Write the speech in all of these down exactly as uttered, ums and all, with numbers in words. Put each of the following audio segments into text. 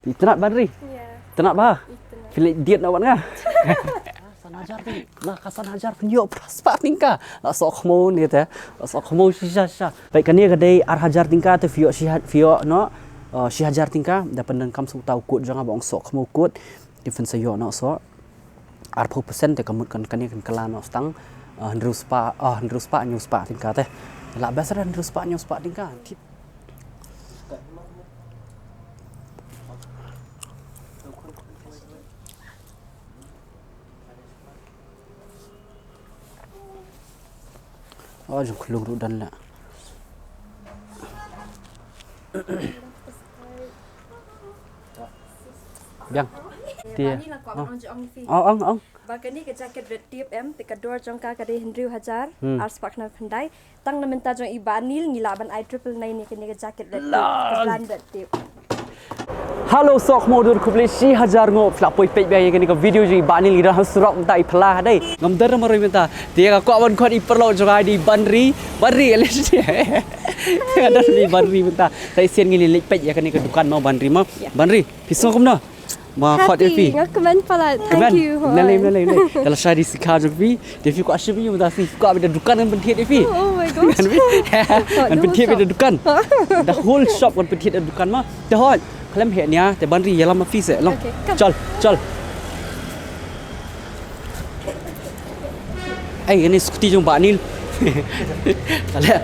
Itynnat Banri. Itynnat ba? Itynnat. Phi leit diet noh bad nga. San hajar tyngka. La ka san hajar phin ïoh phra spah tyngka. La soh khmo ne te. La soh khmo shisha shisha. Peit kane ka dei ar hajar tyngka te phi ïoh shi ha-, phi ïoh noh, uh, shi hajar tyngka. Da pyndonkam sa uta u kot jong nga ba ong soh khmo kot. Te phin sa ïoh noh soh arphew percent te ka mut kan kane kan kylla noh tang, uh, hynriew spah, uh, hynriew spah hynñiew spah tyngka te. La best re hynriew spah hynñiew spah tyngka. Oh, jong khlung ruh don la. Biang. Te. Ani la kwah ban ong jong phi. Oh, ong, ong. Ba kane ka jacket Red Tape em, te ka dor jong ka ka dei hynriew hajar, hmm, ar spah khyndai. Tang na mynta jong i Bah Anil ngi lah ban ai triple nine ïa kane ka jacket Red Tape, ka brand Red Tape. Hello, soh khmo dur khublei shi hajar nguh, phi la poi peit biang ïa kane ka video jong i Bah Anil, ngi don ha surok mynta i phylla ha dei. Ngam don marwei mynta. Te ka kwah ban khot i paralok jong nga i Banri, Banri, Alice. Ka don i Banri mynta. Te shisien ngin leit peit ïa kane ka dukan mo Banri mo. Ïa. Banri, phi sngew kumno? Ma khot ïa phi. Happy, nga kmen palat. Thank you. Nalei, nalei, nalei. Ka la shah di sikha jong phi. Te phi kwah shim ïa u da phi kwah beit da dukan ngan pynthied ïa phi. Oh, oh my God. Ngan pynthied beit da dukan. The whole shop ngan pynthied da dukan ma. Te hooid. Khlem heh nia, te Banri ïalam ma phi se long. Okay, come. Chal, chal. Ai, ini scooty jong Bah Anil. Kale.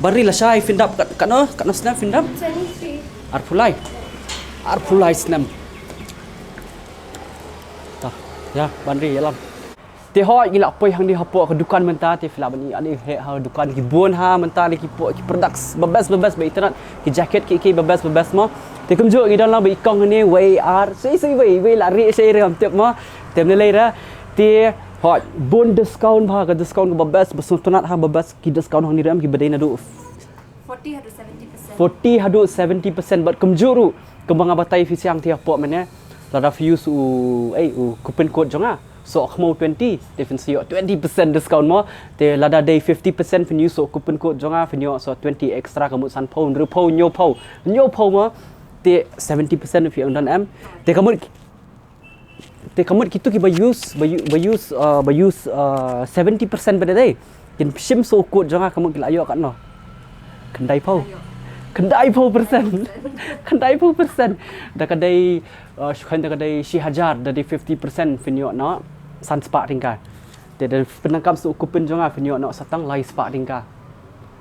Banri lashai phin dap kat, katno, katno snem phin dap? Twenty-three. Arphew lai. Arphew lai snem. Ta, ïa, Banri ïalam. Te hooid ngi la poi hangne hapoh ka dukan mynta te phi lah ban ïohi hangne ha dukan ki bun ha mynta ne ki poh ki products ba best ba best ba itynnat ki jacket ki ki ba best ba best mo. Te kumjuh ngi don lang ba i kong hangne wei ar sei sei wei wei la ri sei re ngam tip mo. Te mynne lei ra te hooid bun discount ba ka discount ka ba best ba sngewtynnat ha ba best ki discount hangne re em ki ba dei naduh forty haduh seventy percent. Forty haduh seventy percent bad kumjuh ruh kumba nga batai phi sha te hapoh mynne lada phi use u ei u coupon code jong nga. Soh khmo twenty, te phin sa ïoh twenty percent discount mo. Te lada dei fifty percent phin use soh coupon code jong nga, phin ïoh soh twenty extra ka mut sanphew, hynriewphew, hynñiewphew. Hynñiewphew mo. Te seventy percent phi ong don em. Te ka mut, te ka mut kito ki ba use, ba u-, ba use, uh, ba use, uh, seventy percent ba dei. Kin shim soh code jong nga ka mut ki la ïoh katno? Khyndaiphew. Khyndaiphew percent. Khyndaiphew percent. Da ka dei, uh, shu khan da ka dei shi hajar, da dei fifty percent phin ïoh noh san spah tyngka. Te da pyndonkam soh coupon jong nga phin ïoh noh sa tang lai spah tyngka.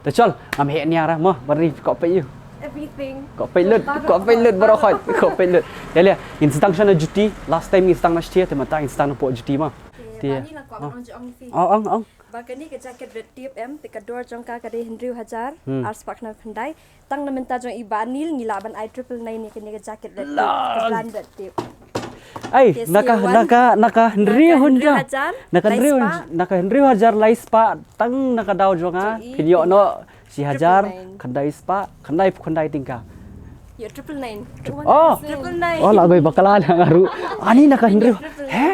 Te chal, ngam heh nia ra mo, Banri kwah peit ïa u. Everything. Kwah peit lut, kwah peit lut baroh khoit, kwah peit lut. Ïa leh, ngin sa tang sha na juti, last time ngin sa tang na stia, te mynta ngin sa tang na poh juti mo. Te, Banri la kwah ban ong jong phi. Ong, ong, ong. Ba kane ka jacket Red Tape em, te ka dor jong ka ka dei hynriew hajar, hmm, ar spah khyndai. Tang na mynta jong i Bah Anil ngi lah ban ai triple nine ïa kane ka jacket Red Tape, ka brand Red Tape. Ai, naka, naka, naka hynriew hajar. Naka hynriew, naka hynriew hajar lai spah, tang naka daw jong nga, phin ïoh noh shi hajar, khyndai spah, khyndai, khyndai tyngka. Ïoh triple nine. Oh. Triple nine. Oh, la bai bakla na nga ruh. Ani naka hynriew. He?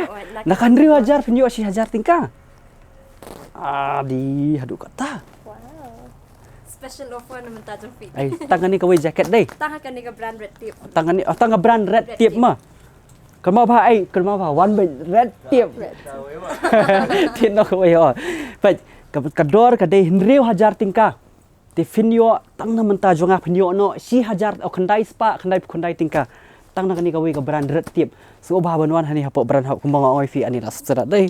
Naka hynriew hajar phin ïoh shi hajar tyngka. Adi, haduh kata. Wow. Special offer na mynta jong phi. Ai, tang kane kawei jacket dei. Tang kane ka brand Red Tape. Tang kane, oh, tang ka brand Red Tape ma. Kynmaw ba, ai, kynmaw ba, wan ba Red Tape. Red Tape. Tin no kawei, oh. Peit, ka, ka dor ka dei hynriew hajar tyngka. Te phin ïoh tang na mynta jong nga phin ïoh noh shi hajar, oh, khyndai spah, khyndai, khyndai tyngka. Tang na kane kawei ka brand Red Tape. Sngewbha ban wan hangne hapoh Brand Hub kumba nga ong ïa phi ani la sdang dei.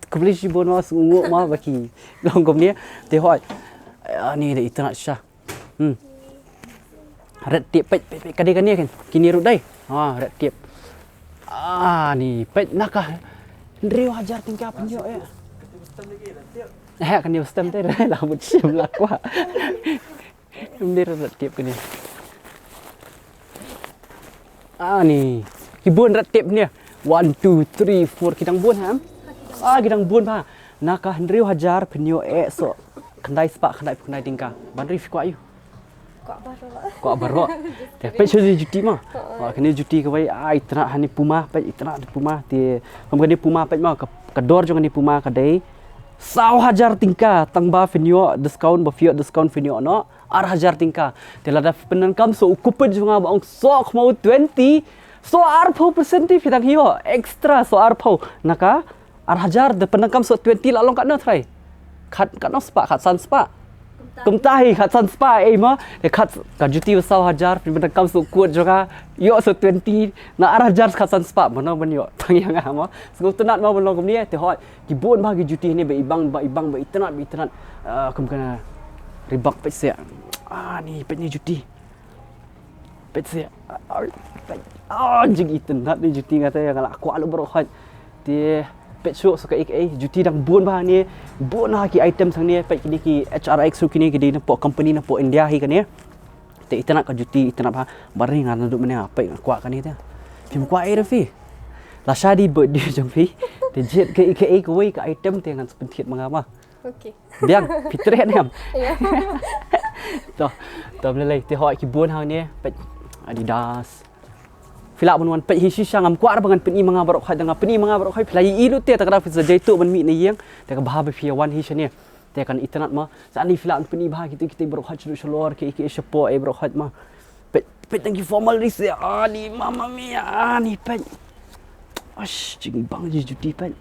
Khublei shibun mo sngewbha mo ba ki long kumne. Te hooid. Ani da itynnat shisha. Hmm. Red Tape peit, peit, peit, ka dei kane kan. Kine ruh dei. Ha, Red Tape. Ani peit naka hynriew hajar tyngka phin ïoh eh. Eh, kane u stem te la mut shim la kwah. Ym dei Red Tape kane. Ani ki bun Red Tape ne. One, two, three, four, ki dang bun ha. Ah, ki dang bun ba. Naka hynriew hajar phin ïoh eh soh khyndai spah, khyndai, khyndai tyngka. Banri phi kwah ïa u? Kwah baroh. Kwah baroh. Te peit shuh juti ma. Wah, kane juti kawei, ai, itynnat hangne Puma, peit itynnat Puma. Te kum kane Puma peit ma, ka, ka dor jong kane Puma ka dei Saw hajar tyngka tang ba phin ïoh discount, ba phi ïoh discount phin ïoh noh ar hajar tyngka. Te lada phi pyndonkam sa u coupon jong nga ba ong Sohkhmaw twenty, sa arphew percent te phi dang ïoh extra sa arphew. Na ka ar hajar, da pyndonkam sa twenty la long katno trai? Khat, katno spah, khatsan spah. Kumta hi khatsan spah ei mo. Te khat ka juti ba saw hajar, phi pyndonkam sa u coat jong nga, ïoh sa twenty, na ar hajar khatsan spah, mano ban ïoh? Tang ïa nga mo. Sngewtynnat mo ban long kumne. Te hooid, ki bun bha ki juti hangne ba i bang, ba i bang, ba itynnat, ba itynnat. Ah, kum kane Reebok, peit seh. Ah, ni, peit ni juti. Peit seh. Ah, peit. Ah, jingitynnat ni juti, nga te nga la kwah lut baroh hooid. Te peit shuh, sa kaei kaei, juti dang bun bha hangne. Bun ha ki item hangne, peit kine ki H R X ruh, kine ki dei napoh company napoh India hi kane. Te itynnat ka juti, itynnat bha. Baroh nga naduh mynne nga peit, nga kwah kane te. Phim kwah ei ruh phi? Lashai dei birthday jong phi, te jied kaei kaei kawei ka item te ngan sa pynthied ma nga ma. Okay. Biang, phi treh ne em? Ïa. To, to ym lei lei, te hooid ki bun hangne, peit Adidas. Phi lah ban wan peit hi shisha, ngam kwah ba ngan pyni ma nga baroh hooid, da nga pyni ma nga baroh hooid phi la ïohi lut te, te ka dei phi sa jaituh ban mih na ïing, te ka bha ba phi wan hi shane. Te kan itynnat ma, sa ni phi lah ban pyni bha kita kita baroh hooid, shuh shalor ki ki shapoh ei baroh hooid ma. Peit, peit tang ki formal dress, ani, mamma mia, ani, peit. Ash, jingbang ji juti, peit.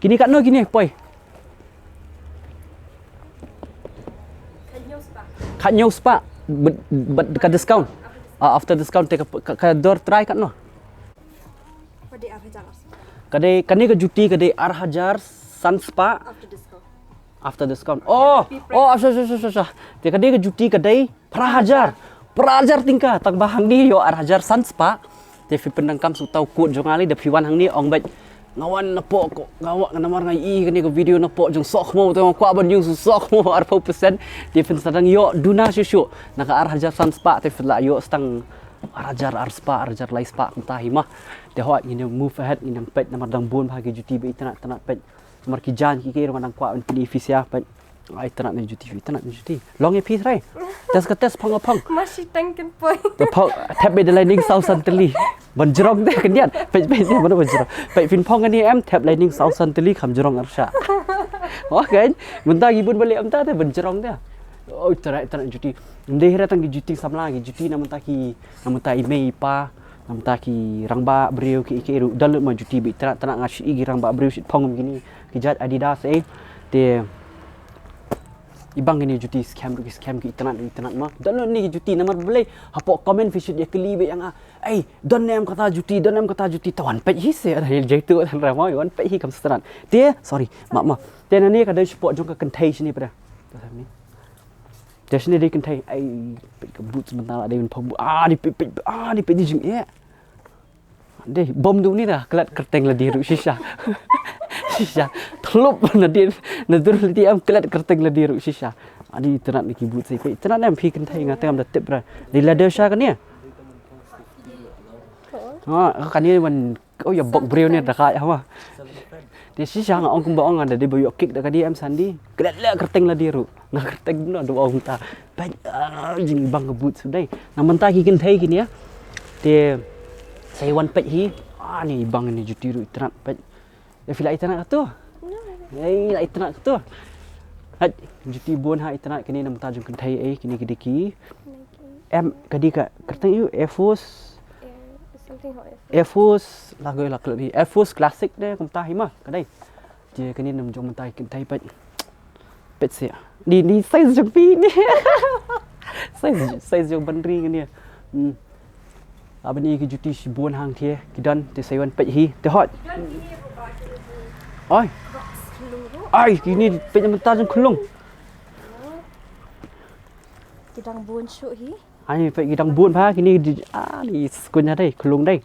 Kine katno kine, poi? Khat hynñiew spah. Bad, bad ka discount. Ah, after discount te ka, ka, ka dor trai katno? Ka dei, kane ka juti ka dei ar hajar san spah. After discount. After discount. Oh, oh, sha, sha, sha, sha, sha. Te ka dei ka juti ka dei phra hajar. Phra hajar tyngka, tang ba hangne ïoh ar hajar san spah. Te phi pyndonkam sa uta u coat jong nga lei, da phi wan hangne ong beit nga wan napoh ko, nga wan, namar nga ïohi kane ka video napoh jong Sohkhmaw, te nga kwah ban ïoh Sohkhmaw arphew percent. Te phin sa dang ïoh duna shuh shuh. Na ka ar hajar san spah te phi lah ïoh sa tang ar hajar ar spah, ar hajar lai spah kumta hi ma. Te hooid, ngin ïa move ahead, ngin ïa peit namar dang bun bha ki juti ba itynnat tynnat, peit. Namar ki jaiñ ki ki ruh nga dang kwah ban pyni phi sha, peit. Ai, itynnat ne juti, itynnat ne juti. Long ïa phi trai. Test ka test, phong ka phong. Ma shiteng kan poi. Te phong, thep beit da lining saw san tylli. Ban jrong te khyndiat. Peit, peit, peit, ban jrong. Peit, phin phong kane em, thep lining saw san tylli, kham jrong arshah. Okay. Mynta ki bun ba leh mynta te ban jrong te. Oi, itynnat, itynnat juti. Ym dei hi re tang ki juti samla, ki juti na mynta ki, na mynta i mei i pa, na mynta ki rangbah briew ki, ki ruh don lut ma juti ba itynnat tynnat, nga shu ïohi ki rangbah briew shu phong kum kine ki jait Adidas ei. Te i bang kine juti skhem ruh ki skhem, ki itynnat ruh itynnat ma. Don lut ne ki juti namar balei hapoh comment phi shu ïa kylli beit ïa nga. Ei, don ne em kata juti, don ne em kata juti, te wan peit hi seh, ada jaituh tang ra ma, wan peit hi kham stad. Te, sorry, ma, ma. Te nane ka dei shapoh jong ka kynthei shane pat. Te shane dei kynthei, ai, peit ka boots mynta la dei ban phong boots. Ah, dei peit, peit, ah, dei peit, dei jingeh. Dei bom dum ni da, klet kyrteng lade ruh shisha. Shisha. Thlup na dei, na dur lade em klet kyrteng lade ruh shisha. Ah, dei itynnat ne ki boots, peit itynnat ne em phi kynthei, nga te ngam da tip re. Dei lade sha kane. Ha, kane wan Oh, ïa bok briew ne da ka ïa ma. Te shisha nga ong kumba ong nga da dei ba ïoh kick da ka D M Sandy. Klet leh kyrteng lade ruh. Nga kyrteng no da ong ta. Peit, ah, jingbang ka boots dei. Na mynta ki kynthei kine. Te sa wan peit hi. Ah, ni bang ni juti ruh itynnat peit. Ïa phi la itynnat kato? Ei, la itynnat kato. Hai, juti bun ha itynnat kine na mynta jong kynthei ei, kine ki dei ki. Em, ka dei ka kyrteng ïa u Air Force. Air, something hot Air Force. Air Force, la koi la kloi Air Force Classic ne kumta hi ma, ka dei. Te kane nam jong mynta ki kynthei peit. Peit seh. Ni, ni size jong phi ni. Size, size jong Bynriew kane. Hmm. Aba ni ki juti shibun hangthie ki don, te sa wan peit hi te hot. Oi. Ai, kine peit mynta jong khunlung. Ki dang bun shuh hi. Ai, peit ki dang bun bha kine, ah, ni skun ïa dei, khunlung dei.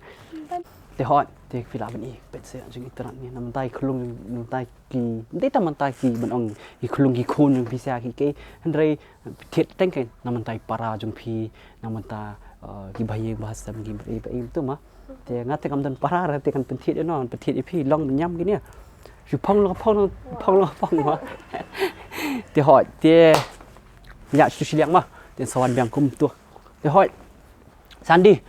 Te hot, te phi lah ban i, peit seh jong i trai ni, na mynta i khunlung, na mynta ki, dei tang mynta ki ban ong i khunlung ki khun jong phi sha ki kei, hynrei thied teng keiñ, na mynta i para jong phi, na mynta, eh, ki bahaïing bahasem ki ba i ba i tu ma. Te nga te ngam don para re, te kan pynthied ïa no, pynthied ïa phi long ñiam kine. Shu phong long phong long phong long phong ma. Te hot, te ïa shu shiliang ma. Te sa wan biang kum tu. Te hot. Sandy.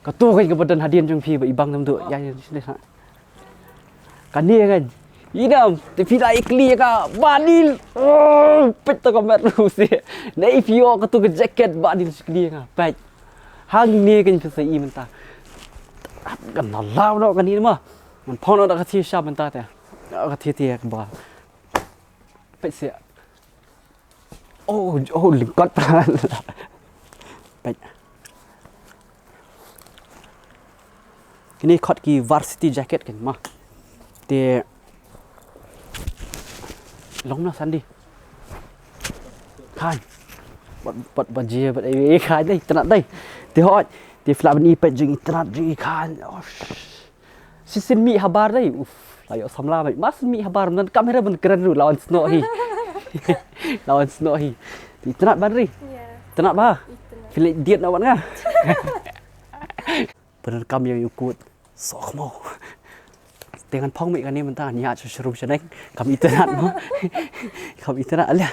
Kato keiñ kaba don hadien jong phi ba i bang tam tu. Ïa, ïa, shu dei ha. Kane keiñ. Ina, te phi la ïa kylli ïa ka Bah Dil. Oh, peit to ka met ruh seh. Nai phi ïoh katu ka jacket Bah Dil shu kylli ïa nga. Peit. Hangne kan phi sa i mynta. Kan la law noh kane ma. Ngan phong noh da ka thie sha mynta te. Da ka thie te ka ba. Peit seh. Oh, oh, lyngkot. Peit. Kine khot ki varsity jacket kan ma. Te long na Sandy. Kan. Bad, bad baje, bad, eh, eh, kan dei, tynat dei. Te hot, te phi lah ban i peit jong i tynat jong i kan. Oh, sh-, shisien mih habar dei. Uf, la ïoh samla beit. Mas mih habar, ym donkam hi re ban kren ruh, la wan snoh hi. La wan snoh hi. Te i tynat ban ri. Ïa. Tynat ba. I tynat. Phi leh diet na wan nga. Pyndonkam ïa u kut. Sok mo. Te ngan phong mih kane mynta ngan ïa shu shrum shaneng. Kam i tynat mo. Kam i tynat alia.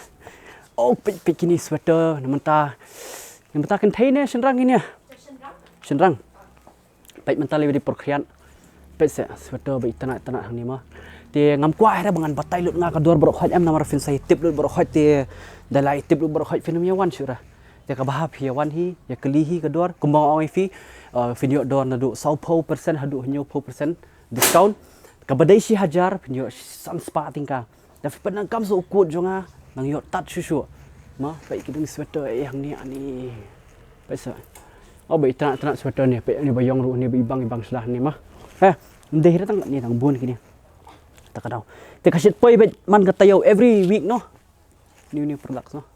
Oh, peit, peit kine sweater na mynta. Na mynta kynthei ne shynrang kine. Shynrang. Peit mynta lei dei por khriat. Peit seh sweater ba i tynat tynat hangne ma. Te ngam kwah hi re ba ngan batai lut nga ka dor baroh khoit em namar phin sa ïa tip lut baroh khoit te da la ïa tip lut baroh khoit phin ym ïa wan shuh re. Te kaba hap ïa wan hi, ïa kylli hi ka dor, kumba nga ong ïa phi, uh, phin ïoh dor naduh sawphew percent haduh hynñiewphew percent discount. Kaba dei shi hajar, phin ïoh san spah tyngka. Da phi pyndonkam sa u kot jong nga, nang ïoh tat shuh shuh. Ma, peit ki dang sweater eh hangne ani. Peit sa. Oh, ba i tynat tynat sweater ne, peit ne ba ïong ruh ne ba i bang i bang sla ne ma. Eh, ym dei hi re tang ne tang bun kine. Ta ka daw. Te ka shit poi beit man ka taïew every week noh. New, new products noh.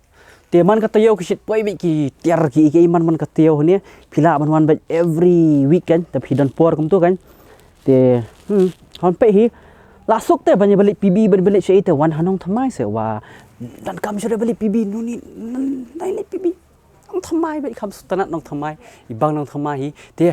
Te man ka taïew ki shit poi beit ki tiar ki, ki man, man ka taïew ne. Phi lah ban wan beit every weekend, te phi don por kumtu kan. Te, hmm, hon peit hi. La suk te ban ïa ba leit P B, ban ïa ba leit sha i te wan ha nongthymmai seh wa. Donkam shuh re ba leit P B, nuni, nai leit P B. Nongthymmai beit, kham sngewtynnat nongthymmai. I bang nongthymmai hi. Te,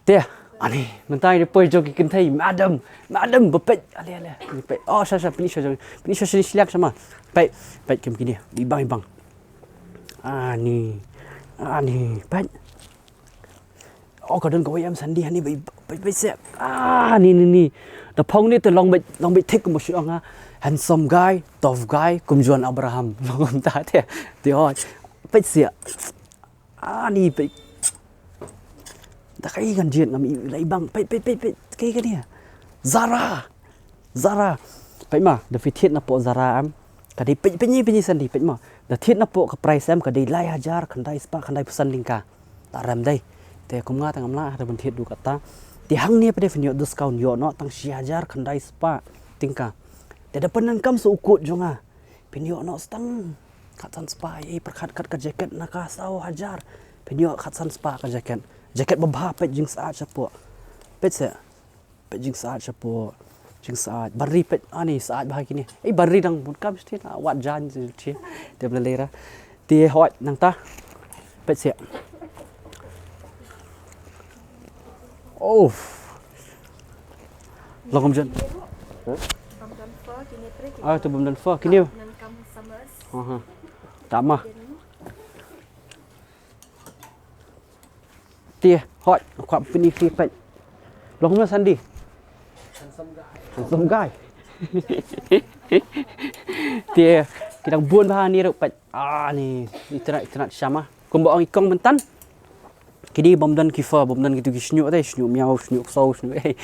te, ani, mynta i poi jong ki kynthei, madam, madam, ba peit, ale, ale, ni peit. Oh, sha, sha, pyni sha jong, pyni sha shane shiliang sha ma. Peit, peit kum kine, i bang, i bang. Ani, ani, peit. Oh, ka don kawei em Sandy hani, peit, peit, peit seh. Ani, ni, ni. Da phong ne te long beit, long beit thik kumba shu ong ha. Handsome guy, tough guy, kum John Abraham. Long kumta te, te, oh, peit seh. Ani, peit. Da kaei kan jied ngam i, la i bang, peit, peit, peit, peit, kaei kane. Zara. Zara. Peit ma, da phi thied napoh Zara em. Ka dei peit, peit ni, peit ni Sandy, peit ma. Da thied napoh ka price em, ka dei lai hajar khyndai spah khyndaiphew san tyngka. Ta rem dei. Te kum nga te ngam lah, te ban thied duh kata. Te hangne pat de phin ïoh discount ïoh noh tang shi hajar khyndai spah tyngka. Te da pyndonkam sa u kot jong nga. Phin ïoh noh sa tang khatsan spah, eh, pyrkhat kat ka jacket na ka saw hajar. Phin ïoh khatsan spah ka jacket. Jacket ba bha peit jingsyaid shapoh. Peit seh. Peit jingsyaid shapoh. Jingsyaid. Ban ri peit ani syaid bha kine. Eh, ban ri dang bun kam stin. Wat jan stin. Te bla lera. Te hot nangta. Peit seh. Oh. Long kum jan. Bam don pho, kine pre, kine. Ah, tu bam don pho, kine. Nan kam summers. Aha. Tama. Te, hot, kwah pyni phi peit. Long kumno Sandy? Handsome guy. Te, ki dang bun bha ni ruh peit. Ah, ni, i tynat, i tynat shama. Kumba ong i kong mynta. Kine bym don ki pho, bym don kitu ki shñiuh te, shñiuh miaw, shñiuh ksaw, shñiuh, eh.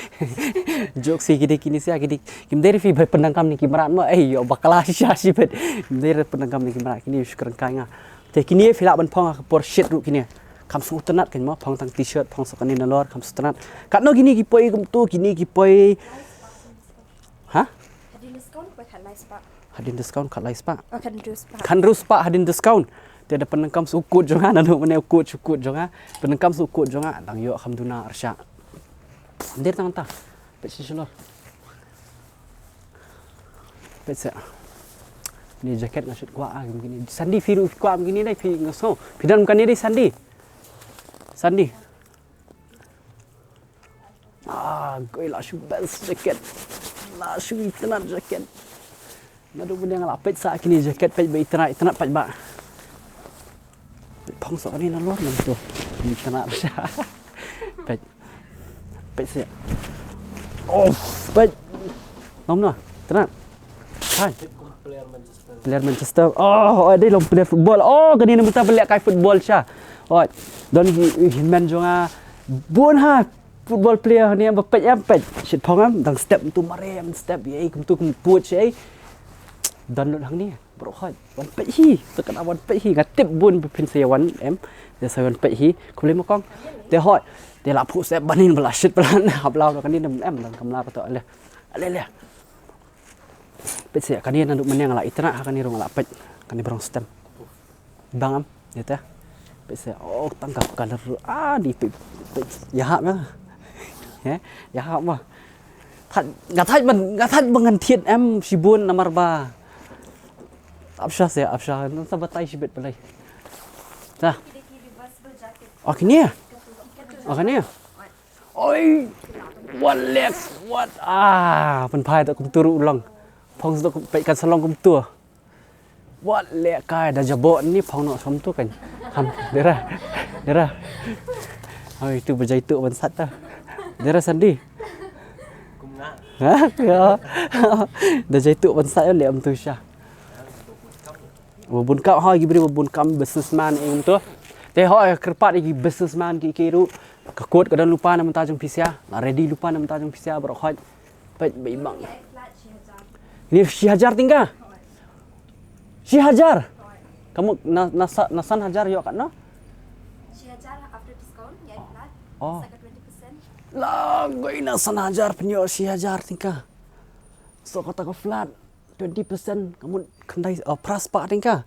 Jok si kine, kine sia, kine, kim dei re phi ba pyndonkam ne ki mrad mo, eh, ïoh bakla shisha shibit. Kim dei re pyndonkam ne ki mrad, kine shu kyrngkai nga. Te kine phi lah ban phong ha ka por shit ruh kine. Kham sngewtynnat kein mo, phong tang t-shirt, phong sa kane nalor, kham sngewtynnat. Katno kine ki poi kumtu, kine ki poi. Ha? Hadien discount poi khatlai spah. Hadien discount khatlai spah. Oh, khathynriew spah. Khathynriew spah hadien discount. Te da pyndonkam sa u kot jong nga, naduh mynne u kot, u kot jong nga. Pyndonkam sa u kot jong nga, dang ïoh kham duna arshah. Ym dei tang ta. Peit shisha lor. Peit seh. Ni jacket nga shu kwah ah, kum kine. Sandy phi ruh kwah kum kine dei phi nga sngew. Phi don kum kane dei Sandy. Sandy. Ah, koi la shu best jacket. La shu itynnat jacket. Naduh mynne nga la peit sa kine jacket peit ba itynnat, itynnat peit ba. Phong sa kane nalor mynta. Itynnat. Peit. Peit seh. Oh, peit. Ong noh, tynat. Hai. Player Manchester. Player Manchester. Oh, oh, dei long player football. Oh, kane na mynta ba leh kai football sha. Oh, don hi, hi men jong nga bun ha football player ne ba peit em peit. Shit phong em dang step tu mare em step ye kum tu kum put shi. Don lut hangne. Bro hoi. Wan peit hi. Te kana wan peit hi. Nga tip bun ba phin sa wan em. Te sa wan peit hi. Khublei mo kong. Te hoi. Te la phu step banin ba la shit ba la hap la kane em dang kam la ka to le. Ale le. Peit se kane naduh mynne nga la itynnad ha kane ruh nga la peit kane brong stem. Bang am ïa te. Peit se oh tang ka color ruh ah di peit peit ïa hap ma. He ïa hap ma. Thad nga thad man nga thad ba ngan thied em shibun namar ba. Apsha se apsha nang sa batai shibit balai. Ta. Oh kine. Oh kine. Oi. Wat lek wat ah pynphai to kumtu ruh u long. Phong to peit kan sa long kumtu. Wat lek kai da jabok ni phong noh kumtu kan. Ham dera. Dera. Oi tu ba jai tu ban sat ta. Dera Sandi. Ha ya. Da jai tu ban sat lek kumtu sha. Ba bun kam ha ki briew ba bun kam businessman ïa kumtu. Te ha kyrpad ïa ki businessman ki ki ruh ka kot ka don lypa na mynta jong phi sha. La ready lypa na mynta jong phi sha baroh hoi. Peit ba i bang. Ni shi hajar tyngka. Shi hajar. Kamu na na sa- na san hajar ïoh katno? Shi hajar after discount ïa i flat. Oh. Sa ka twenty percent. La goi na san hajar pynïoh shi hajar tyngka. So kata ka flat twenty percent kamu khyndai oh, phra spah tyngka.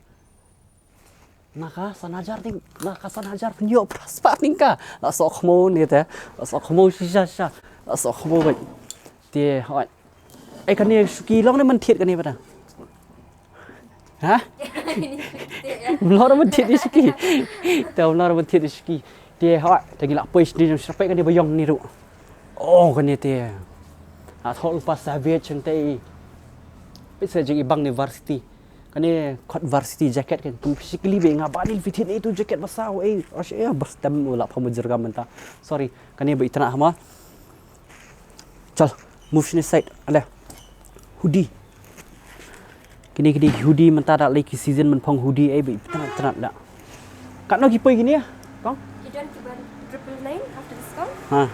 Na ka san hajar tyng na ka san hajar pynïoh phra spah tyngka. La soh khmo ni te. La soh khmo shisha sha. La soh khmo bai. Te hoi. Ai kane shuki long ne man thied kane bata. Ha? Mlor man thied ni shuki. Te mlor man thied ni shuki. Te hoi. Te ngi la poi shini jong syrpek kane ba ïong ni ruh. Oh kane te. A thol pa savage te. Pisa jing i bang ni varsity. Kane kot varsity jacket kan kum physically be nga ba ni fitted itu jacket ba saw eh. Osh eh ba stem la pha mujur ga mynta. Sorry, kane ba itna hama. Chal, move shini side. Ale. Hoodie. Kini kini hoodie mynta da lei ki season men phong hoodie eh ba itna itna da. Katno ki poi kini ya? Kong? Ki don ki ban triple nine after discount. Ha.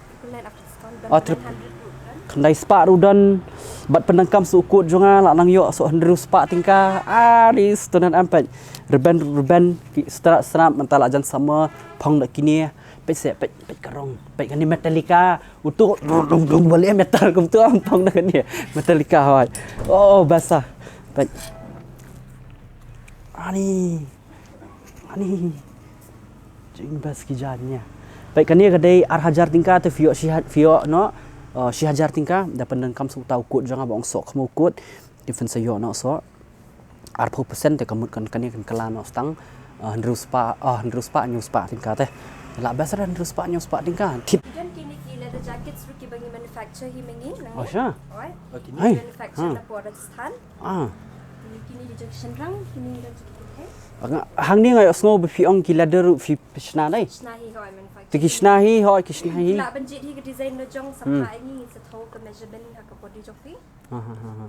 Triple nine after discount. Oh, trip- Khyndai spah ruh don. Bad pyndonkam sa u kot jong nga la nang ïoh sa hynriew spah tyngka. Ah, di student am peit. Reben reben ki strat snap mynta la jan sama phong da kine. Peit se peit peit ka rong. Peit kane Metallica. Utu dum dum dum bale metal kum tu am phong da kane. Metallica hoi. Oh, basa. Peit. Ani. Ani. Jing bas ki jan nia. Peit kane ka dei ar hajar tyngka te phi ïoh shi ha- phi ïoh noh. Uh, shi hajar tyngka da pyndonkam sa uta u kot jong nga ba ong soh khmo kot. Te phin sa ïoh noh soh. Arphew percent te ka mut kan kane kan kylla noh stang. Uh, hynriew spah, uh, hynriew spah hynñiew spah tyngka te. La bas ar hynriew spah hynñiew spah tyngka. Tip. Don kine ki leather jackets ruh kiba ngi manufacture hi ma ngi nangne. Oh sha. Oi. Hai. Manufacture na por Rajasthan. Ah. Kine kine ki jong ki shynrang, kine ki jong ki kynthei. Hangne nga ïohsngew ba phi ong ki leather ruh phi shna dei. Shna hi hoi manufacture. Te ki shna hi hoi ki shna hi. Lah ban jied hi ka design na jong sa pha ngi sa thaw ka measurement ha ka body jong phi. Ha ha ha ha.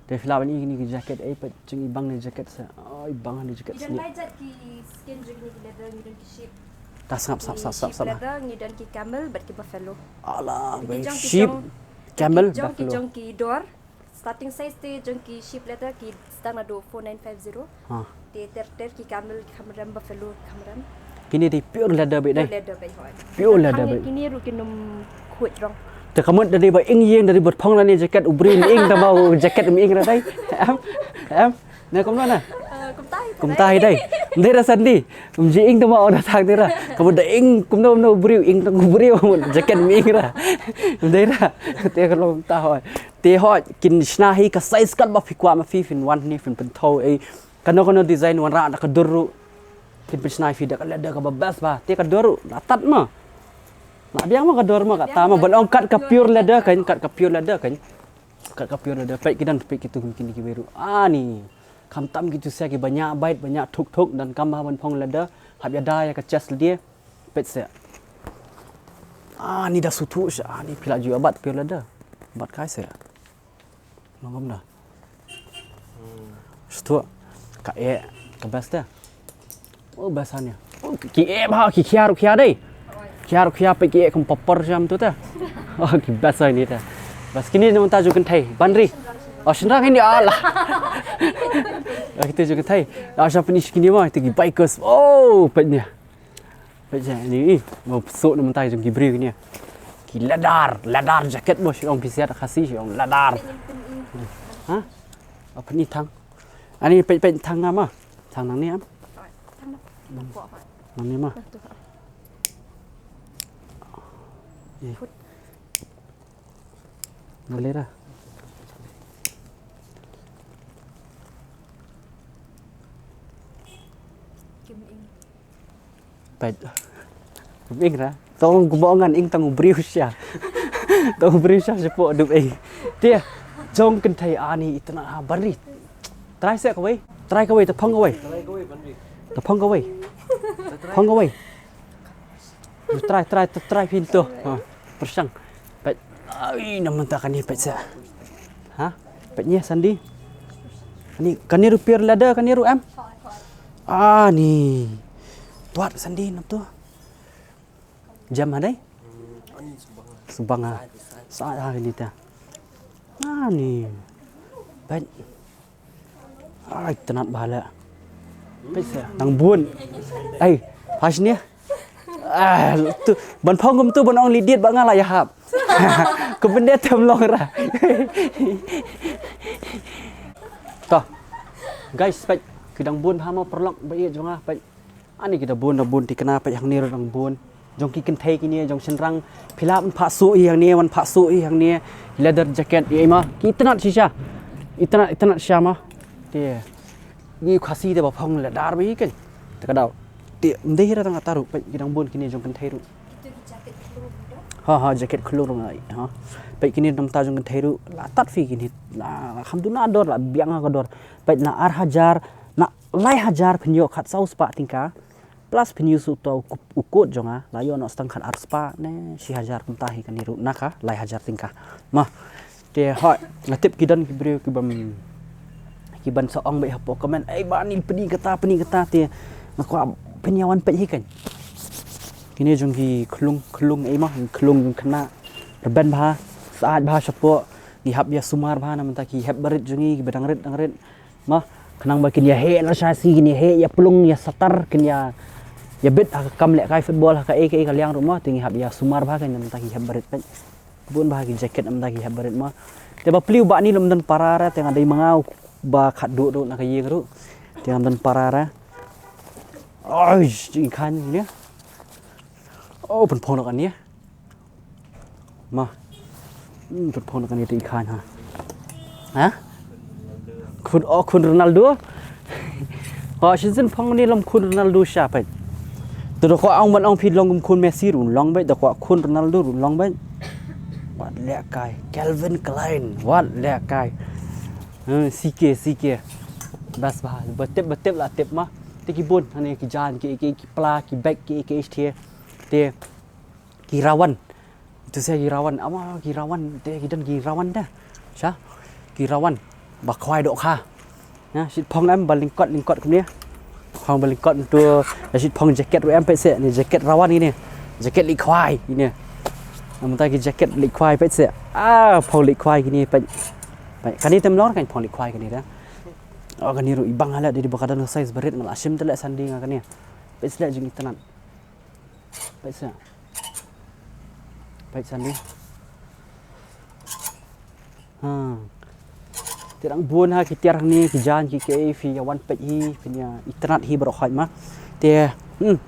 Te phi lah ban i kine ki jacket ei peit jong i bang ne jacket sa. Oi bang ne jacket. I don lai jat ki skin jong kine ki leather ngi don ki sheep. Ta sngap sap sap sap sap. Leather ngi don ki camel bad ki buffalo. Alah, sheep, camel, buffalo. Jong ki dor. Starting size te jong ki sheep leather ki start naduh four nine five zero. Ha. Te ter ter ki camel kham rem buffalo kham rem. Kine dei pure leather beit dei. Pure leather beit hoi. Pure leather beit. Kine ruh kin ym khuid rong. Te ka mut da dei ba ing ïing da dei ba phong lane jacket u briew ym ing da ba u jacket ym ing ra dei. Em? Em? Ne kumno na? Kumta hi dei. Ym dei ra Sandi. Ym ji ing da ba u da thang dei ra. Ka mut da ing kumno kumno u briew ing da u briew jacket ym ing ra. Ym dei ra. Te ka long ta hoi. Te hoi kin shna hi ka size kat ba phi kwah ma phi phin wan ni phin pynthaw ei. Kano kano design wanrah da ka dur ruh. Kin pynshna ïa phi da ka leather kaba best ba. Te ka dur ruh la tat ma. La biang ma ka dur ma kata ma ban ong kat ka pure leather kan, kat ka pure leather kan. Kat ka pure leather peit ki don peit kitu kum kine kiwei ruh. Ani. Khamtam kitu sa kiba ñiah bait ba ñiah thuk thuk don kam ba ban phong leather. Hap ïada ïa ka chest lade. Peit se. Ani da suthu sha ani phi la ju ïoh bat pure leather. Bat kai se. Long kumno? Stua. Ka e, ka best da. Oh, best ania. Oh, ki e bha, ki khia ruh khia dei. Khia ruh khia peit ki e kum papar jam tu ta. Oh, ki best ania ta. Best kine namar ta ju kynthei. Ban ri. Oh, shynrang ini ala. Oh, kita ju kynthei. Ah, siapa ni kine ma? Kita ki bikers. Oh, peit ni. Peit ja ni, ih, mo psok na mynta jong ki briew kine. Ki leather, leather jacket mo, shu ong phi siat Khasi, shu ong leather. Ha? Apa ni thang? Ani peit peit thang nga ma. Thang nang ni am? Nang ni ma. Ih. Nang lera. Peit. Ing ra. Tong kumba ngan ing tang u briew sha. Tang u briew sha shapoh dup ing. Te jong kynthei ani itna ha ban ri. Trai se kawei. Trai kawei, ta phong kawei. Ta phong kawei. Phong kawei. Trai, trai, trai phin to. Ha, pyrshang. Peit. Ai, namar ta kane peit sa. Ha? Peit ni Sandi. Kane, kane ruh pir leather, kane ruh em? Ah, ni. Tuat Sandi nap tu. Jam ha dei? Subang ha. Sa ha ni ta. Ah, ni. Peit. Ai, tnat bha la. Peit sa, nang bun. Ai, pas ni. Ah, tu, ban phong kum tu, ban ong li dit ba nga la ïahap. Kum bynta tem long ra. To. Guys, peit, ki dang bun bha mo paralok ba ïeit jong nga, peit. Ani ki da bun, da bun tikna, peit hangne ruh dang bun. Jong ki kynthei kine, jong shynrang, phi lah ban phah suh hi hangne, ban phah suh hi hangne, leather jacket, ïa ma, ki itynnat shisha. Itynnat, itynnat shisha ma. Te, ngi Khasi te ba phong leather ba hi kan. Te ka daw. Te, ym dei hi ra tang ata ruh, peit ki dang bun kine jong kynthei ruh. Ha, ha, jacket khlur ruh ngai, ha. Peit kine namar ta jong kynthei ruh, la tat phi kine, la, la kham duna dor, la biang ha ka dor. Peit na ar hajar, na lai hajar phin ïoh khatsaw spah tyngka. Plus phin ïoh suh uta u kot jong nga, la ïoh noh tang khat ar spah ne shi hajar kumta hi kane ruh na ka lai hajar tyngka. Ma, te hoi, nga tip ki don ki briew ki bym, ki ban sa ong beit hapoh comment, "Ei, ba ni pynïaid kata, pynïaid kata," te nga kwah phin ïa wan peit hi kan. Kine jong ki khlung, khlung ei ma, khlung jong khynnah, rben bha, syaid bha shapoh, ngi hap ïa sumar bha namar ta ki hep barit jong ngi, ki ba dang rit, dang rit. Ma, khnang ba kin ïa heh lashai sngi, kin ïa heh, ïa plung, ïa satar, kin ïa, ïa bit ha ka kam lehkai football, ha kaei kaei ka liang ruh ma, te ngi hap ïa sumar bha kan namar ta ki hep barit peit. Bun bha ki jacket namar ta ki hep barit ma. Te ba plie u bah ni lum don para ra, te nga dei ma nga u ba khatduh ruh na ka ïing ruh. Te ngam don para ra. Oi, jingkhan ni. Oh, pynphong na kane. Ma. Hmm, pynphong na kane te i khan ha. Ha? Khun, oh, khun Ronaldo. Oh, shin shin phong ni lum khun Ronaldo sha peit. Te da kwah ong ban ong phi long kum khun Messi ruh long beit, da kwah khun Ronaldo ruh long beit. Wat lehkai. Calvin Klein. Wat lehkai. Hmm, C K, C K. Bas bha. Ba tip, ba tip la tip ma. Te ki bun, hane ki jan, ki, ki, ki pla, ki bag, ki, ki, ki, te. Ki rawan. Itu sia ki rawan. Ama ki rawan. Te ki don ki rawan da. Sha. Ki rawan. Ba khwai dohkha. Na, shit phong em ba lyngkot, lyngkot kumne. Phong ba lyngkot tu. Shit phong jacket ruh em peit se. Ni jacket rawan ini. Jacket leit khwai ini. Namar ta ki jacket leit khwai peit se. Ah, phong leit khwai kini peit. Peit. Kani tem lor kan phong leit khwai kani da. Oh, kani ruh ibang hala di ba ka don size barit nga la shim te leh Sandi nga kani. Peit se leh jing itynnat. Peit sa. Peit Sandi. Ha. Te dang bun ha ki tiar hangne ki jan ki kaei phi ïa wan peit hi phin ïa itynnat hi baroh khoit ma. Te hmm.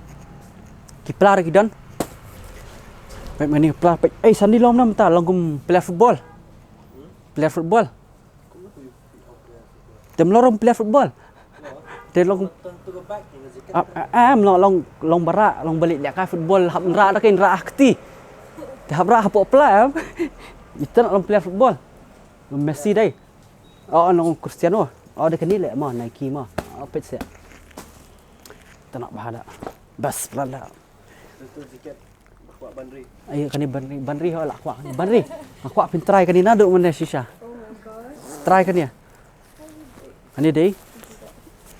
Ki pla ruh ki don. Peit mane ki pla peit. Ei Sandi lom namar ta long kum player football. Player football. Te mlorong player football. Te long ah, ah, ah, mlong long long bara long balik lehkai football hap nra da kin ra kti. Te hap ra hapoh pla em. Ita long player football. Long Messi dei. Oh, long Cristiano. Oh, de kini le ma Nike ma. Oh, pet se. Tanak bahada. Bas pelala. Ai, kane banri, banri ho la kwah. Banri. Nga kwah phin try kane naduh mynne shisha. Try kane. Kane dei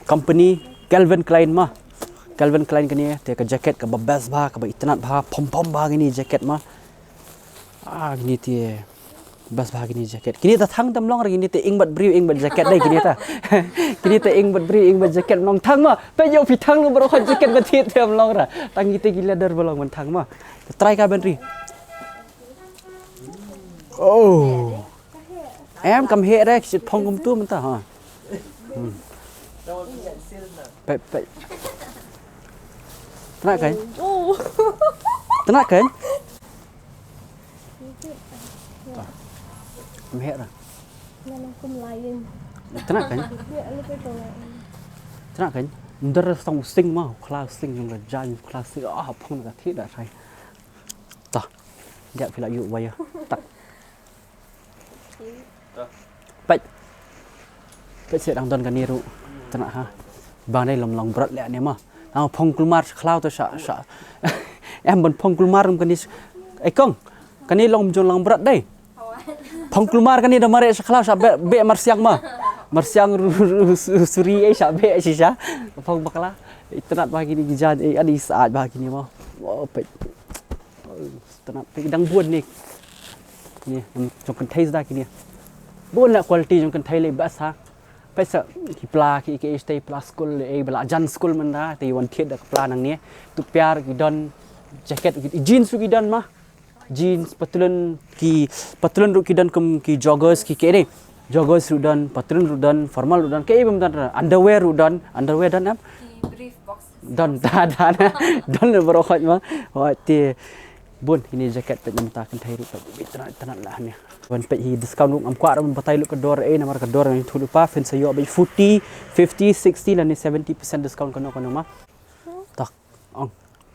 company Calvin Klein ma. Calvin Klein kane te ka jacket kaba best bha, kaba itynnad bha, pom pom bha kine jacket ma. Ah, kine te best bha kine jacket. Kine ta thang tam long ra, kine te ing bad briew ing bad jacket dei kine ta. Kine te ing bad briew ing bad jacket long thang ma. Peit ïoh phi thang no baroh jacket ba thied te ym long ra. Tang kite ki leather ba long ban thang ma. Try ka banri. Oh. Em kam heh re, shit phong kumtu mynta ha. Hmm. Peit, peit. Tena kan? Oh. Tena kan? Kam heh re. Tena kan? Tena kan? Ndar song sing ma, khla sing jong ka jan, khla sing. Ah, phong ka thi da sai. Ta. Dia phi la yu waya. Tak. Peit. Peit se dang don kane ruh. Tena ha. Bang dei lom long brat le ne ma. Ang phong kulmar khlaw to sha sha. Em ban phong kulmar rum kane. Ai kong. Kane long jong long brat dei. Phong kulmar kane da mare sha khlaw sha be, be marsiang ma. Marsiang ru, ru, ru, su- suri ai sha be shisha. Phong bakla. Itynnad ba kine ki jan ai ani saat ba kine ma. Oh, peit. Tena phi dang bun ne. Ni, jong kynthei zda kine. Bun la quality jong kynthei le best ha. Peit sa ki pla ki ki este pla school le ei bla jan school mynta te wan thied da ka pla nangne. Tu piar ki don jacket ki jeans ki don ma. Jeans patlun ki patlun ruh ki don kum ki joggers ki kene. Joggers ruh don, patlun ruh don, formal ruh don, ke ei bym don underwear ruh don, underwear don em. Don da da da. Don le baroh khot ma. Hoi te bun kine jacket peit namta kynthei ruh peit beit tena tena la ne. Wan peit hi discount ruh ngam kwah ram batai lut ka dor ei namar ka dor ngi thu lupa phin sa ïoh beit forty, fifty, sixty lane seventy percent discount kano kano ma. Tak ong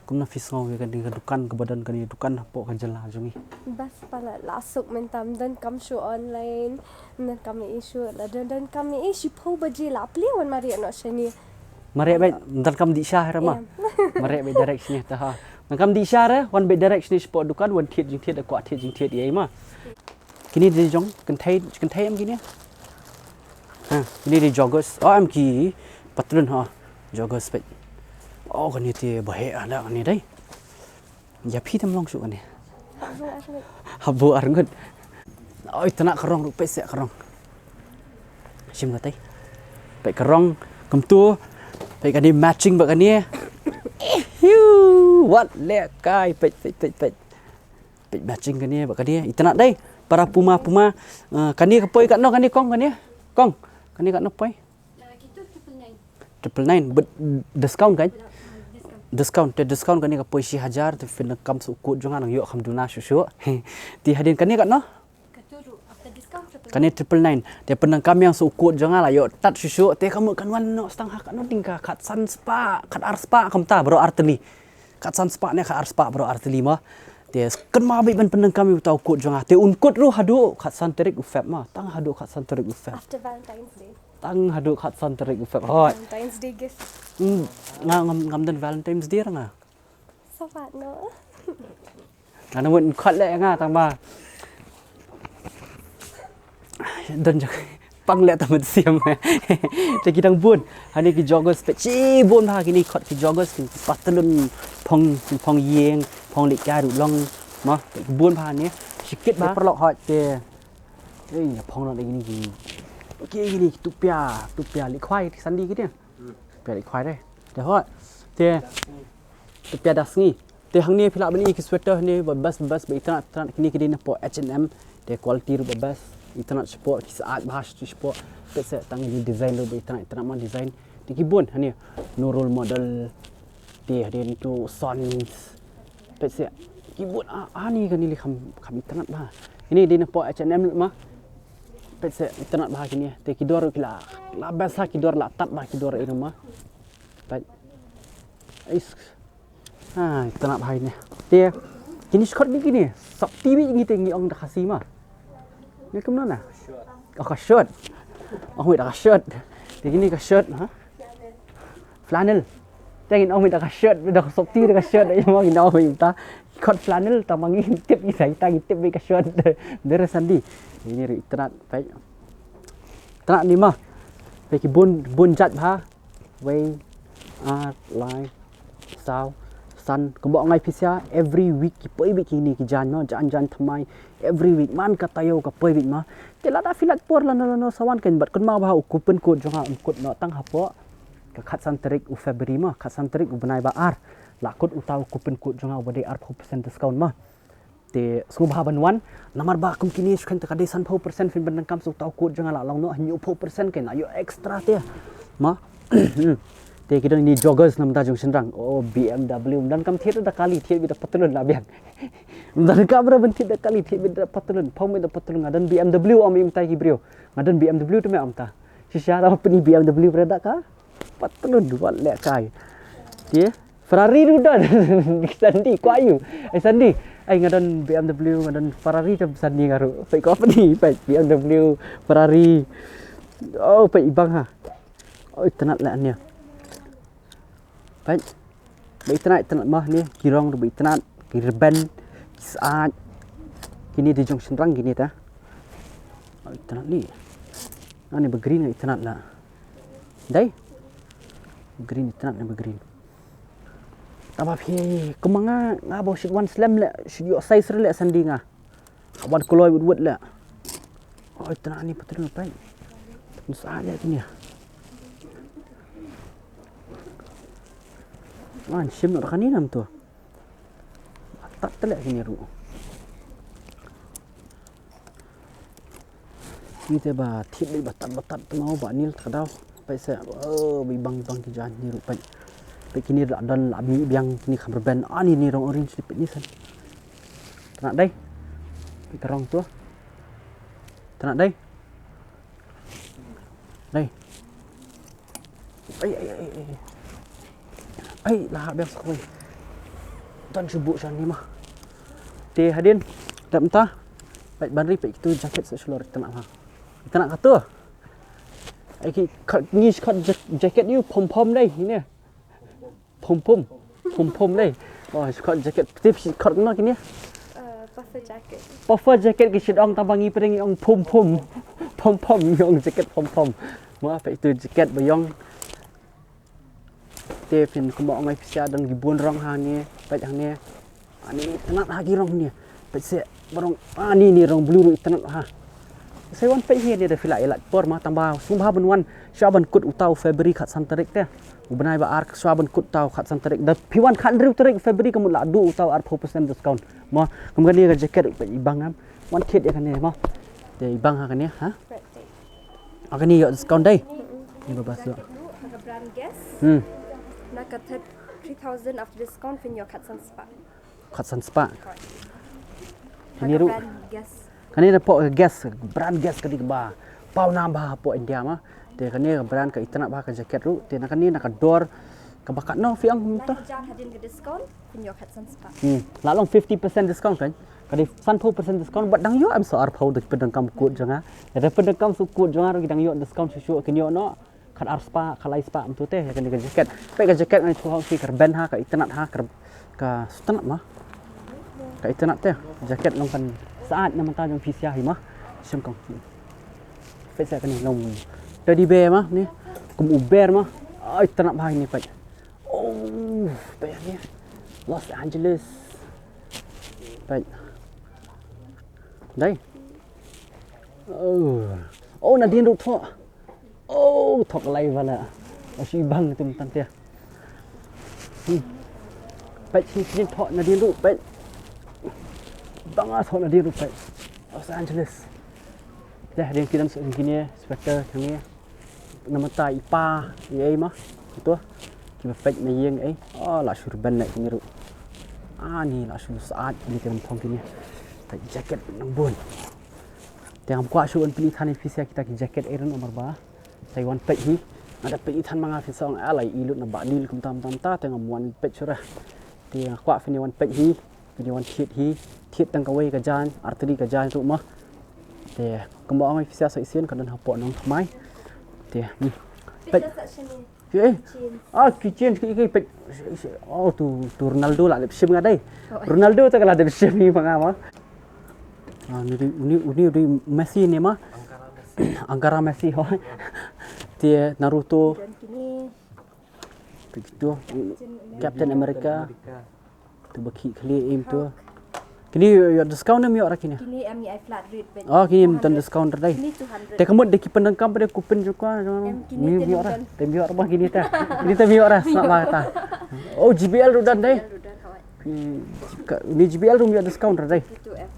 kumna phi sngew ïa kane ka dukan kaba don kane dukan hapoh ka jylla jong ngi. Bas pala la suk mynta ym don kam shu online. Ym don kam issue la don don kam i shiphew baje la plie wan mari ano shani. Mare beit, ntar kam dih sha hera ma. Em. Mare beit direct sini ta ha. Ntar kam dih sha re, wan beit direct sini spot dukan, wan thied jingthied, da kwah thied jingthied ïa ma. Kini dei jong, kynthei, kynthei em kini. Ha, kini dei joggers. Oh, em ki patlun ha. Joggers peit. Oh, kani te baheh ala kani dei. Ïa phi tam long shu kane. Habu arngut. Oi, tena ka rong ruh peit se ka rong. Shim ka tei. Peit ka rong kumtu. Peit kane matching ba kane. Hiu, wat le kai peit peit peit peit. Peit matching kane ba kane. Itena dei para puma puma. Eh, kane ka poi katno kane kong kane. Kong. Kane katno poi. Triple nine, but discount kan? Discount, te discount kane ka poi shi hajar, te pyndonkam sa u code jong nga nang ïoh kham duna shuh shuh. Te hadien kane katno? Kane triple nine. Te pyndonkam ïa sa u code jong nga la ïoh tat shuh shuh. Te ka mut kan wan noh stang ha katno tyngka, khatsan spah, khatar spah kumta baroh artylli. Khatsan spah ne khatar spah baroh artylli ma. Te kynmaw beit ban pyndonkam ïa uta u code jong nga. Te un code ruh haduh khatsan tarik u Feb ma. Tang haduh khatsan tarik u Feb. After Valentine's Day. Tang haduh khatsan tarik u Feb. Hoi. Valentine's Day gift. Hmm, nga ngam ngam don Valentine's Day ra nga. Sapat no. Nga nang mut khot leh nga tang ba. Don jong pang leh tang mynsiem. Te ki dang bun. Hani ki joggers peit shibun ha kini khot ki joggers ki patlun phong phong ïing phong leit kai ruh long. Ma bun bha ni. Shikit ba paralok hot te. Ei, phong long kini ki. Kini ki tupia, tupia leit khwai sandi kini. Pia leit khwai dei. Te hot. Te. Te pia da sngi. Te hangne phi lah ban i ki sweater hangne ba best best ba itynnad itynnad kine ki dei na pdeng H and M. Te quality ruh ba best. Itynnad shapoh ki syaid bha shapoh. Peit se tang kine design ruh ba itynnad itynnad ma design. Te ki bun hangne. No role model. Te hadien tu Sons. Peit se ki bun a ani kane li kham kham itynnad bha. Kine dei na pdeng H and M ruh ma. Peit se itynnad bha kine. Te ki dor ruh ki la la best ha ki dor la tad bha ki dor i ruh ma. Peit. Ais. Ha, itynnad bha kine. Te kine shkot ni kine. Sap T V ngi te ngi ong da Khasi ma. Ni kumno na? Oh, ka shirt. Oh, wait, ka shirt. Te kine ka shirt ha. Flannel. Te ngin ong mynta ka shirt, da ka sopti da ka shirt, ïa ma ngin ong mynta. Kot flannel, tang ma ngin tip ïa sa, tang ngin tip ïa ka shirt. Dere Sandi. Ine ruh itynnad, peit. Itynnad ni ma. Peit ki bun, bun jait bha. Wei, ar, lai, saw, san. Kumba ong ai pisa, every week ki poi beit kine ki jaiñ ma, jaiñ jaiñ thymmai. Every week man ka taïew ka poi beit ma. Te lada phi lait por lano lano sa wan kein bad kynmaw bha u coupon code jong nga um kut noh tang hapoh ka khatsan tarik u February ma, khatsan tarik u bnai ba ar. La kut uta u coupon code jong nga uba dei arphew percent discount ma. Te sngewbha ban wan, namar ba kum kine shu khein te ka dei sanphew percent phin pyndonkam sa uta u code jong nga la long noh hynñiewphew percent kein la ïoh extra te. Ma. Te ki don ine joggers namar jong shynrang. Oh, B M W. Ym donkam thied da kali, thied beit da patlun la biang. Ym donkam re ban thied da kali, thied beit da patlun. Phong beit da patlun, nga don B M W ong mynta ki briew. Nga don B M W te me ong ta. Shisha da pyni B M W re da ka patlun wat leh kai. Te Ferrari ruh don. Sandi, kwah ïa u. Ai Sandi. Ai nga don B M W, nga don Ferrari te Sandi nga ruh. Peit ko pyni, peit B M W, Ferrari. Oh, peit i bang ha. Oh, itynnad leh ane. Peit. Ba itynnad, itynnad ma ne, ki rong ruh ba itynnad, ki rben, ki syaid. Kine dei jong shynrang kine te. Oh, itynnad ne. Ane ba green nga itynnad la. Dei. Green itynnad ne ba green. Taba phi kumba nga, nga ba shu wan slem leh, shu ïoh size re leh Sandi nga. Wan kloi wut wut leh. Oh, itynnad ne patlun peit. Nusah leh kine. Wan shim noh kane nam tu. Tat te leh kine ruh. Ni te ba thied beit ba tat ba tat te mo ba nil te ka daw. Peit se, oh, ba ibang ibang ki jaiñ ni ruh peit. Peit kine la don la mih biang kine kham rben. Ani ni rong orange ni peit ni san. Itynnad dei. Peit ka rong tu. Itynnad dei. Dei. Ai, ai, ai, ai. Ai, la hap biang sa kawei. Don shu buh shane ma. Te hadien. Dep mynta. Peit ban ri peit kitu jacket sa shlur itynnad ha. Itynnad katu. Ai ki kot ngi kot ja-, jacket ïa u pom pom dei ine. Pom pom. Pom pom dei. Oh, kot jacket. Tip kot ma kine. Uh, puffer jacket. Puffer jacket ki shit ong tang ba ngi pyrshang ngi ong pom pom. Pom pom ngi ong jacket pom pom. Ma peit tu jacket ba ïong. Te phin kumba ong ai pisa don ki bun rong hangne, peit hangne. Ani itynnad ha ki rong ne. Peit se ba rong ani ni rong blue ruh itynnad ha. Sa wan peit hi ne da phi la ïa lait por ma tang ba sngewbha ban wan shuwa ban kut uta u February khatsan tarik te. U bnai ba ar shuwa ban kut uta u khatsan tarik. Da phi wan khathynriew tarik February ka mut la duh uta u arphew percent discount. Ma kum kane ka jacket peit i bang ngam. Wan thied ïa kane ma. Te i bang ha kane ha. Ha kane ïoh discount dei. Ni ba bas ïoh. Ka brand Guess. Hmm. Na ka third three thousand after discount phin ïoh khatsan spah. Khatsan spah. Kane ruh. Brand Guess. Kane na pok Guess, brand Guess ka dei kaba paw nam bha hapoh India ma. Te kane ka brand ka itynnad bha ka jacket ruh. Te na kane na ka dor kaba katno phi ong mynta? Na ka jar hadien ka discount phin ïoh khatsan spah. Hmm. La long fifty percent discount kan? Ka dei sanphew percent discount bad dang ïoh em sa arphew da ki pyndonkam code jong nga. Lada pyndonkam sa code jong nga ruh ki dang ïoh discount shuh shuh kin ïoh noh. Khat ar spah, khat lai spah mynta te, ïa kane ka jacket. Peit ka jacket ngan shu hok shi ka rben ha, ka itynnad ha, ka, ka itynnad ma. Ka itynnad te, jacket long kan syaid na mynta jong phi sha hi ma. Shem kong. Peit sa kane long teddy bear ma, ni. Kum u bear ma. Ai, itynnad bha ni peit. Oh, peit ni. Los Angeles. Peit. Dei. Oh. Oh, nadien ruh thoh. Oh, thoh lai bha la. Oh, shi bang tum tan te. Hmm. Peit shi shi thoh nadien ruh peit. Bang a thoh nadien ruh peit. Los Angeles. Te hadien ki dang shu kine sweater kine. Namar ta i pa i ei ma. Ito. Kiba peit ma ïeng ei. Oh, la shu rben na kine ruh. Ah, ni la shu syaid ni te ym phong kine. Peit jacket nang bun. Te ngam kwah shuh ban pyni than ïa phi sha kita ki jacket ei ruh namar ba sa ïa wan peit hi. Nga da pyni than ma nga phin sa ong alai i lut na ba nil kumta kumta kumta te ngam wan peit shuh re. Te nga kwah phin ïa wan peit hi, phin ïa wan thied hi, thied tang kawei ka jaiñ, artylli ka jaiñ ruh ma. Te kumba ong ïa phi sha sa shisien ka don hapoh Nongthymmai. Te hmm. Peit. Eh, ah, keychain ki ki pek. Oh, tu tu Ronaldo la dep shim nga dei. Ronaldo tu ka la dep shim ni ma nga ma. Ah, ni di uni uni di Messi ni ma. Angkara Messi ho. Te Naruto. Dan kini Tu Captain America. Tu ba ki khli im tu. Kini ïoh discount em ïoh ra kini. Kini em ïoh flat rate ben. Oh, kini em ton discount ra dei. Kini two hundred. Te ka mut da ki pyndonkam ba dei ku pynjukwa. Em kini mi ïoh ra. Te mi ïoh ra ba kini ta. Kini ta mi ïoh ra sna ba ta. Oh, J B L ruh don dei. J B L ruh don hawai. Ni J B L ruh mi ïoh discount ra dei. Kini two M.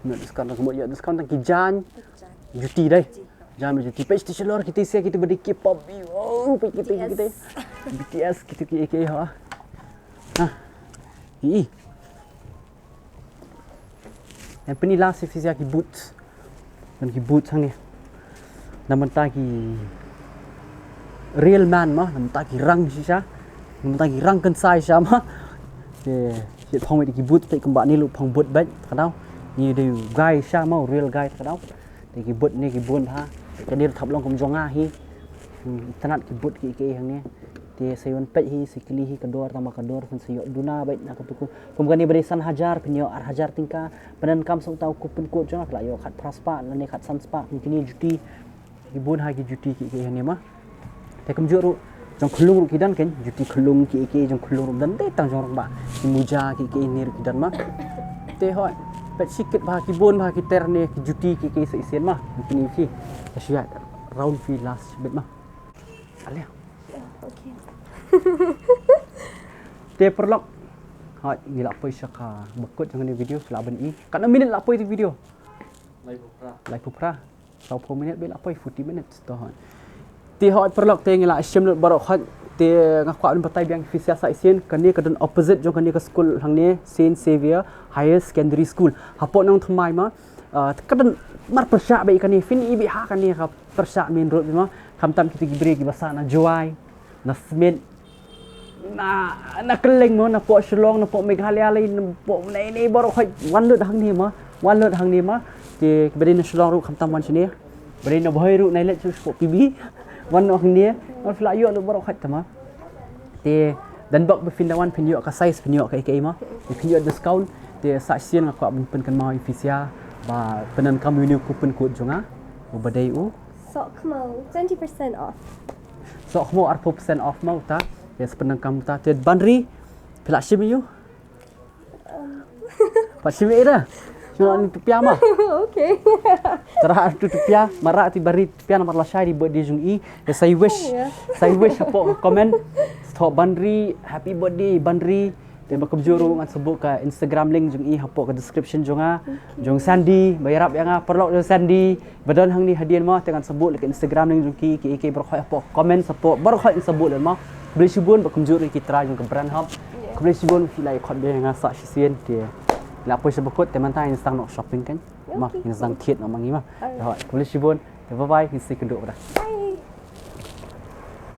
Mi ïoh discount ra ka mut ïoh discount tang ki jan. Juti dei. Jam juti page ti shalor kiti sia kiti badi K-pop. Oh, page kiti kiti. B T S kiti ki ki ha. Ha. I. Yang pini last si sia ki boots. Dan ki boots hangne. Namanta ki real man ma, namanta ki rang shisha. Namanta ki rang kynsai shisha ma. Te, te phong ki boots te kumba ni lu phong boot bad ka dau. Ni dei guy shisha ma, real guy ka dau. Te ki boot ne ki bun bha. Te ka dei thap long kum jong nga hi. Hmm, itynnad ki boot ki ki hangne. Te sa ïoh peit hi, sa kylli hi ka dor, tang ba ka dor kan sa ïoh duna bad na ka tuku. Kum kane ba dei san hajar, phin ïoh ar hajar tyngka. Pyndonkam sa uta u coupon code jong nga, phi la ïoh khat phra spah lane khat san spah. Kum kine juti. Ki bun ha ki juti ki ki hangne ma. Te kumjuh ruh jong khyllung ruh ki don kein, juti khyllung ki ki jong khyllung ruh don te tang jong rangbah. Ki muja ki ki ni ruh ki don ma. Te hoi. Peit shi kit bha ki bun bha ki ter ne ki juti ki ki sa shisien ma. Kini phi. Sa shu ïa round phi last bit ma. Ale. Okay. Te paralok. Hoi, ngi la poi sha kaba kut jong kane video, shu la ban i. Katno minit la poi te video? Laiphew phra. Laiphew phra. Sawphew minit bad la poi forty minutes to hoi. Te hoi paralok te ngi la shim lut baroh hoi te nga kwah ban batai biang phi sa shisien kane ka don opposite jong kane ka skul hangne Saint Xavier Higher Secondary School. Hapoh Nongthymmai ma, ah, ka don mar pyrshah bad kane phin i bad ha kane ka pyrshah main road ma. Khamtam kita ki briew kiba sah na Jowai, na Smit, na, na kylleng mo, napoh Shillong, napoh Meghalaya lei, napoh nei nei baroh hoi wan lut hangne ma, wan lut hangne ma. Te ba dei na Shillong ruh khamtam wan shane. Ba dei na Bhoi ruh nai leit shu shu P B. Wan lut hangne, wan phi la ïoh lut baroh hoi te ma. Te dan bok ba phin da wan phin ïoh ka size phin ïoh ka ei ka ei ma. Te phin ïoh discount te sa shisien nga kwah ban pynkynmaw ïa phi sia ba pyndonkam ïa une u coupon code jong nga. U ba dei u Sohkhmo, twenty percent off. Sohkhmo arphew percent off ma uta. Te sa pyndonkam uta. Te ban ri phi la shim ïa u. Pat shim ïa da. Shim ïa tu pia ma. Okay. Tara tu tu pia, mara ti bari tu pia namar lashai di birthday jong i. Ya sa i wish. Sa i wish hapoh comment. Stop ban ri, happy birthday ban ri. Te ba kumjuh ruh ngan sa buh ka Instagram link jong i hapoh ka description jong nga. Jong Sandy, ba ïarap ïa nga paralok jong Sandy. Ba don hangne hadien ma te ngan sa buh leh ka Instagram link jong ki, ki, ki baroh hoi hapoh comment support baroh hoi ngan sa buh leh ma. Khublei shibun ba kumjuh ruh ki trai jong ka Brand Hub. Khublei shibun phi la ïa khot bad nga sa shisien te. La poi sha ba kut te mynta ngin sa tang noh shopping kan. Ma ngin sa tang thied noh ma ngi ma. Te hoi khublei shibun. Te bye bye ngin sa ïakynduh ba da.